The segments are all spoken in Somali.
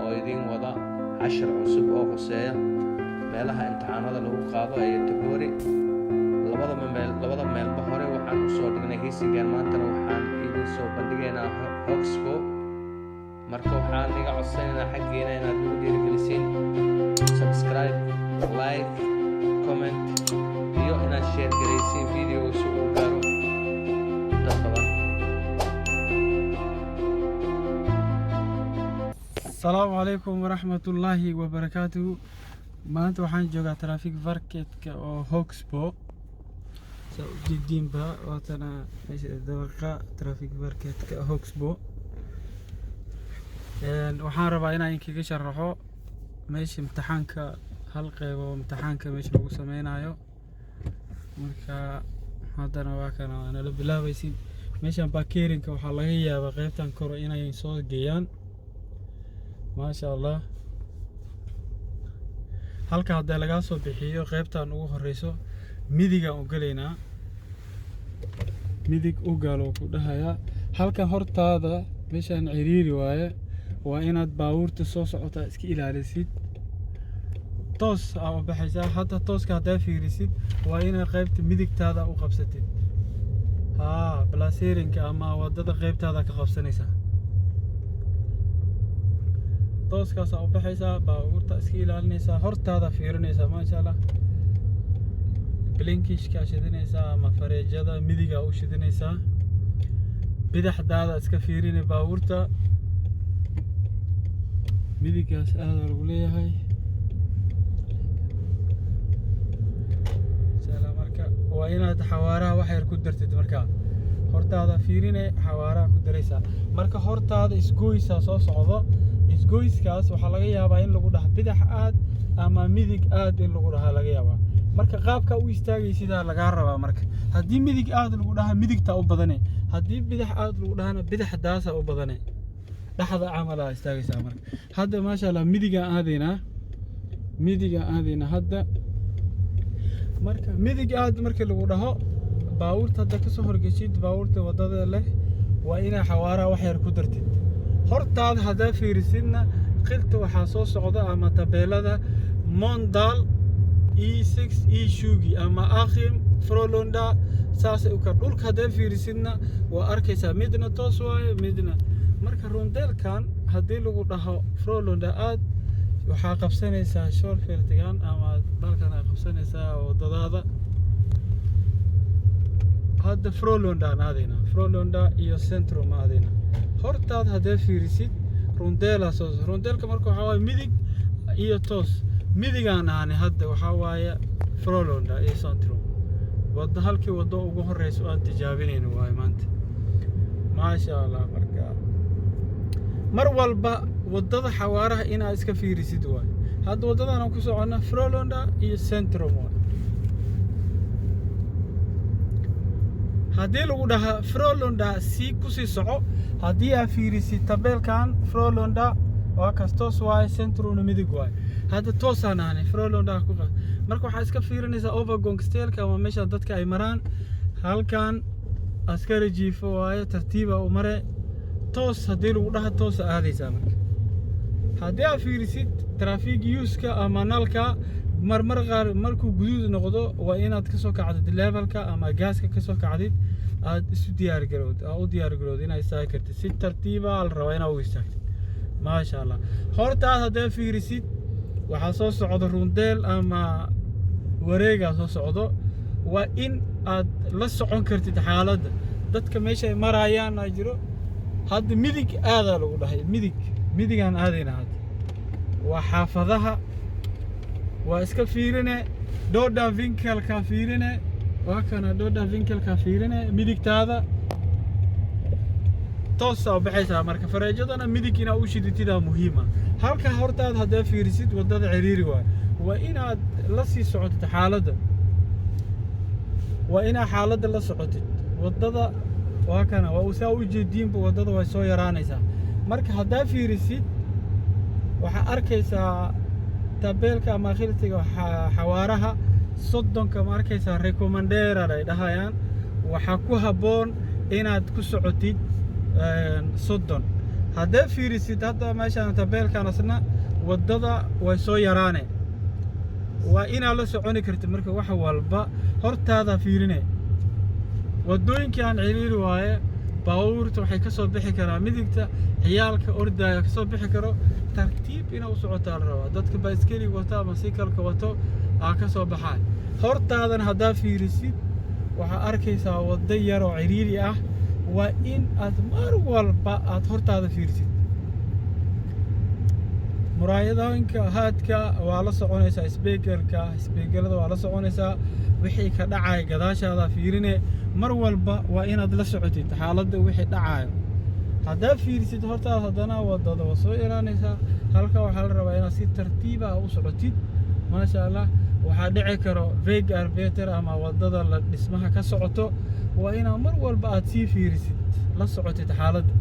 Oo idiin wada cashar cusub oo quseeya meelaha imtixaanada lagu qaado ee Göteborg. Labada meel, labada meelba hore waxaan usoo dhignay Hisingen, maantana waxaan idiin soo bandhigaynaa Högsbo. Marka waxaan iga codsanaynaa xaggeena inaad nagu dhiirigelisiin subscribe, like, comment iyo inaad share garaysiin videoga si uu gaaro dad badan. Asalaamu calaykum waraxmatullaahi wabarakaatuhu. Maanta waxaan joogaa Trafikverketka oo Högsbo. Saa u jeediinba, waatana meesha dabaqa Trafikverketka Högsbo. Waxaan rabaa inaan inkaga sharaxo meesha imtixaanka, hal qeyb oo imtixaanka meesha lagu sameynayo. Marka haddana waa kana, waa nala bilaabaysin. Meeshan parkerinka waxaa laga yaabaa qeybtan kore inay soo geeyaan. Maasha Allah, halka haddii lagaa soo bixiyo, qeybtan ugu horeyso midigaan u gelaynaa. Midig u gaal oo ku dhahayaa. Halkan hortaada meeshaan ciriiri waaye, waa inaad baabuurta soo socotaa iska ilaalisid. Toos aa u baxaysaa. Hadda tooska haddaa fiirisid, waa inaad qeybta midigtaada u qabsatid. Haa, placerinka ama waddada qeybtaada ka qabsanaysaa. Tooskaasaa u baxaysaa, baabuurta iska ilaalinaysaa, hortaada fiirinaysaa. Maasha Allah, blinkerkaa shidinaysaa ama fareejada midigaa u shidinaysaa. Bidaxdaada iska fiirini baabuurta. Midigaas aada lagu leeyahay. Insha Allah, marka waa inaad xawaaraha wax yar ku dartid. Markaa hortaada fiirine, xawaaraha ku daraysaa. Marka hortaada isgoysaa soo socdo. Isgoyskaas waxaa laga yaabaa in lagu dhaha bidax aad ama midig aad in lagu dhahaa laga yaabaa. Marka qaabka u istaagaysidaa lagaa rabaa. Marka haddii midig aad lagu dhaha, midigtaa u badane. Haddii bidax aad lagu dhahana, bidaxdaasa u badane. Dhexda camalaa istaagaysaa. Marka hadda, maasha Allah, midigaan aadaynaa, midigaan aadaynaa hadda. Marka midig aad markii lagu dhaho, baabuurta hadda kasoo horgeshid, baabuurta waddada leh, waa inaa xawaaraha wax yar ku dartid. Hortaada haddaa fiirisidna, qilta waxaa soo socda ama tabeelada Mölndal E6 E20 ama Askim, Frölunda, saasay u kar. Dhulka haddaa fiirisidna, waa arkaysaa midna toos waaye, midna. Marka rondellkan haddii lagu dhaho Frölunda aad, waxaa qabsanaysaa körfältgan ama dalkan aa qabsanaysaa waddadaada. Hadda Frölunda aan aadaynaa, Frölunda iyo Centrum aadaynaa. Hortaad haddee fiirisid, rondellaa soo. Rondellka marka waxaa waaye midig iyo toos. Midigaan aani hadda waxaa waaye Frölunda iyo Centrum. Waddo, halkii waddo ugu horeysa aan tijaabinayno waaye maanta. Maasha Allah, marka mar walba waddada xawaaraha inaad iska fiirisid waaye. Hadda waddadan aan ku soconna Frölunda iyo Centrum waaye. Haddii lagu dhahaa Frölunda sii kusii soco, haddii aad fiirisid tabeelkan Frölunda, waa kaas, toos waaye, Centrumna midig waaye. Hadda toosaan ahanay, Frölunda ku qas. Marka waxaa iska fiirinaysaa övergångsställeka ama meesha dadka ay maraan. Halkan askari jiifo waaye, tartiiba u mare. Toos haddii lagu dhaha, toosa aadaysaa. Marka haddii aad fiirisid trafikljuska ama nalka, marmar qaar markuu guduud noqdo, waa inaad kasoo kacdid levelka ama gaaska kasoo kacdid, aad isu diyaar garowd, aad u diyaar garowd inaad istaagi kartid. Si tartiiba la rabaa inaad u istaagtid. Maasha Allah, hortaad haddaad fiirisid, waxaa soo socda rondell ama wareegaa soo socdo. Waa in aad la socon kartid xaaladda dadka meesha ay marayaan aa jiro. Hadda midig aadaa lagu dhahay. Midig, midigaan aadayna hadda. Waa xaafadaha, waa iska fiirine. Döda vinkelka fiirine, waa kana döda vinkelka fiirine. Midigtaada toosaa u baxaysaa. Marka fareejadana midig inaa u shiditidaa muhiima. Halka hortaada haddaa fiirisid, waddada ciriiri waay. Waa inaad la sii socotid xaaladda, waa inaad xaaladda la socotid. Waddada waa kana, waa saa u jeediinba, waddada way soo yaraanaysaa. Marka haddaa fiirisid, waxaa arkaysaa tabeelka ama skyltiga xawaaraha 30-ka. Ma arkaysaa? Rekommenderad ay dhahayaan. Waxaa ku habboon inaad ku socotid 30. Haddee fiirisid hadda meeshaan tabeelkan, asna waddada way soo yaraane. Waa inaad la soconi kartid. Marka wax walba hortaada fiirine. Waddooyinkii aan ciriiri waaye, baabuurta waxay ka soo bixi karaa midigta, ciyaalka ordaya ka soo bixi karo. Tartiib inaa u socotaa la rabaa. Dadka baaskeliga wato ama sikalka wato aa ka soo baxaa. Hortaadan haddaa fiirisid, waxaa arkaysaa waddo yar oo ciriiri ah. Waa in aad mar walba aad hortaada fiirisid. Muraayadooyinka haadka waa la soconaysaa, spegelka, spegelada waa la soconaysaa. Wixii ka dhacaya gadaashaada fiirine. Mar walba waa inaad la socotid xaaladda wixii dhacayo. Haddaa fiirisid hortaada, haddana wadada waa soo yaraanaysaa. Halka waxaa la rabaa inaad si tartiib ah u socotid, maasha Allah. Waxaa dhici karo vägarbete ama wadada la dhismaha ka socoto. Waa inaad mar walba aad sii fiirisid, la socotid xaaladda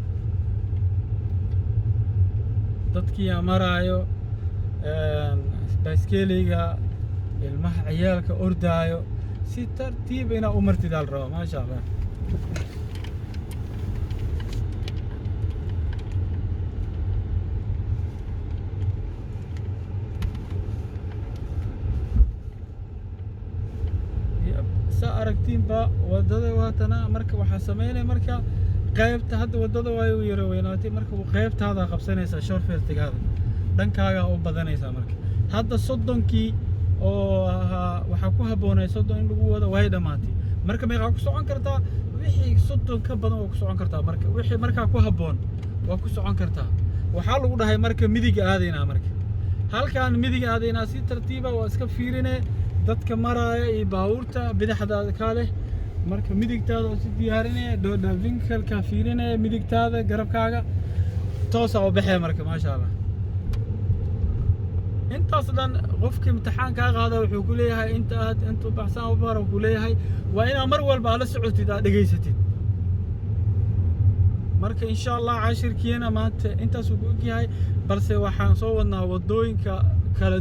dadkii maraayo, baaskeliga, ilmaha ciyaalka ordaayo. Si tartiib inaa u martid aa la rabaa, maasha Allah. Yep, saa aragtiinba wadada waatana. Marka waxaa sameynaya, marka qaybta hadda wadada waa u yara weynaatay. Marka qaybtaada qabsanaysaa, körfältigaada dhankaagaa u badanaysaa. Marka hadda 30-kii oo ahaa waxaa ku habboonay 30 in lagu wado, way dhammaatay. Marka meeqaa ku socon kartaa? Wixii 30 ka badan waa ku socon kartaa. Marka wixii markaa ku habboon waa ku socon kartaa. Waxaa lagu dhahay marka midiga aadaynaa. Marka halkaan midiga aadaynaa, si tartiiba waa iska fiirine dadka maraaya iyo baabuurta bidaxdaada kaa leh. Marka midigtaada oo si diyaarinaya, döda vinkelka fiirinaya, midigtaada, garabkaaga toosa u baxee. Marka maasha Allah, intaas dhan qofka imtixaan kaa qaada wuxuu ku leeyahay inta aad intuu baxsan u bara ku leeyahay. Waa inaad mar walba aad la socotid, aad dhegaysatid. Marka insha Allah cashirkiina maanta intaasuu ku ogyahay, balse waxaan soo wadnaa waddooyinka kala.